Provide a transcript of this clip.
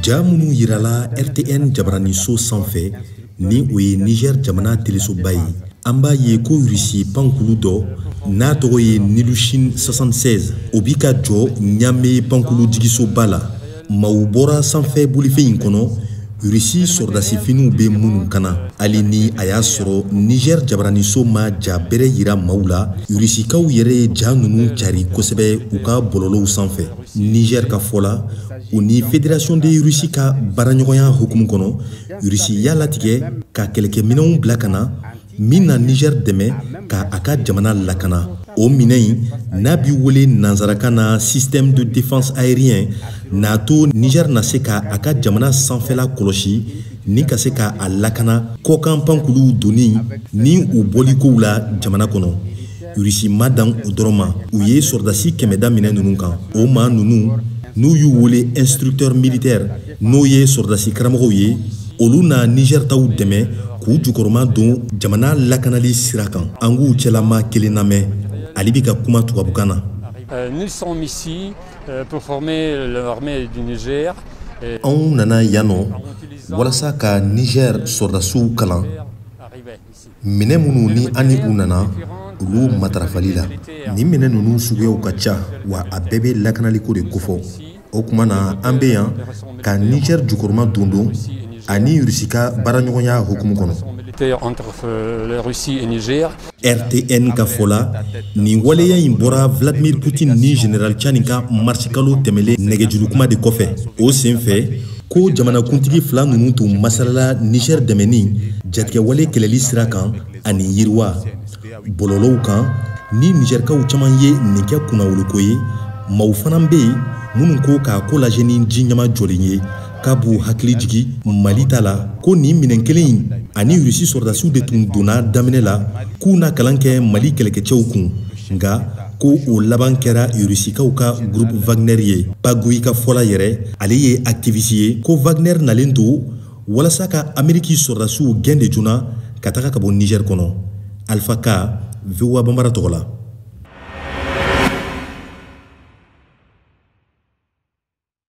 Ja minnu yirala RTN jabaraniso sanfɛ, ni o ye Niger jamana telesoba ye, an b'a ye ko Rusi pankulu dɔ n'a tɔgɔ ye Ilyushin 76, o bi ka jɔ Ɲame pankulu jigisoba la. Maaw bɔra sanfɛ bolifɛn in kɔnɔ, Rusi sɔrɔdasifiniw bɛ minnu kana. Hali ni a y'a sɔrɔ Niger jabaraniso ma ja bɛrɛ yira maaw la, Rusikaw yɛrɛ ye ja ninnu cari kosɛbɛ u ka bɔlɔlɔw sanfɛ. Niger ka fɔ la, u ni Fédération de Russie ka baaraɲɔgɔnya hukumu kɔnɔ, Rusi y'a latigɛ ka kɛlɛkɛminɛnw bila ka na min na Niger dɛmɛ ka a ka jamana lakana. O minɛn in n'a bi wele nansarakan na système de défense aérien, n'a to Niger na se ka a ka jamana sanfɛla kɔlɔsi ni ka se ka a lakana kɔkan pankuluw donni ni u bɔlikow la jamana kɔnɔ. Rusi ma dan o dɔrɔn ma, u ye sɔrɔdasi 100 da minɛ ninnu kan. O maa ninnu n'u y'u wele instructeur militaire, n'o ye sɔrɔdasi karamɔgɔw ye, olu na Niger taw dɛmɛ k'u jukɔrɔma don jamana lakanali sira kan. An k'u cɛlama kelen lamɛn, ale bi ka kuma tubabukan na. Nous sommes ici pour former l'armée du Niger. Anw nana yan nɔ walasa ka Niger sɔrɔdasiw kalan minɛ minnu ni an ni u nana olu matarafali la. Nin minɛ ninnu suguyaw ka ca, wa a bɛɛ bɛ lakanaliko de kofɔ. O tuma na an bɛ yan ka Niger jukɔrɔma dondon ani Rusi ka baaraɲɔgɔnya hukumu kɔnɔ. Entre la Russie et Niger. RTN ka fɔ la, nin waleya in bɔra Vladimir Poutine ni Général Tchani ka marisikalo tɛmɛlen nɛgɛjurukuma de kɔfɛ. O senfɛ ko jamanakuntigi fila ninnu tun masalala Niger dɛmɛni jatigɛwale kɛlɛli sira kan ani yiriwa. Bɔlɔlɔw kan ni Nigerkaw caman ye nin kɛ kunnawoloko ye, maaw fana bɛ yen minnu ko k'a ko lajɛ ni ji ɲama jɔlen ye, k'a b'u hakili jigi Mali ta la, ko nin minɛn kelen in ani Rusi sɔrɔdasiw de tun donna daminɛ la k'u na kalan kɛ Mali kɛlɛkɛcɛw kun, nka ko o laban kɛra Rusikaw ka groupe Wagner ye. Pagui ka fɔla yɛrɛ, ale ye activiste ye, ko Wagner nalen don walasa ka Ameriki sɔrɔdasiw gɛn de joona ka taga ka bɔ Niger kɔnɔ. Alpha Ka, VOA Bambara tɔgɔ la.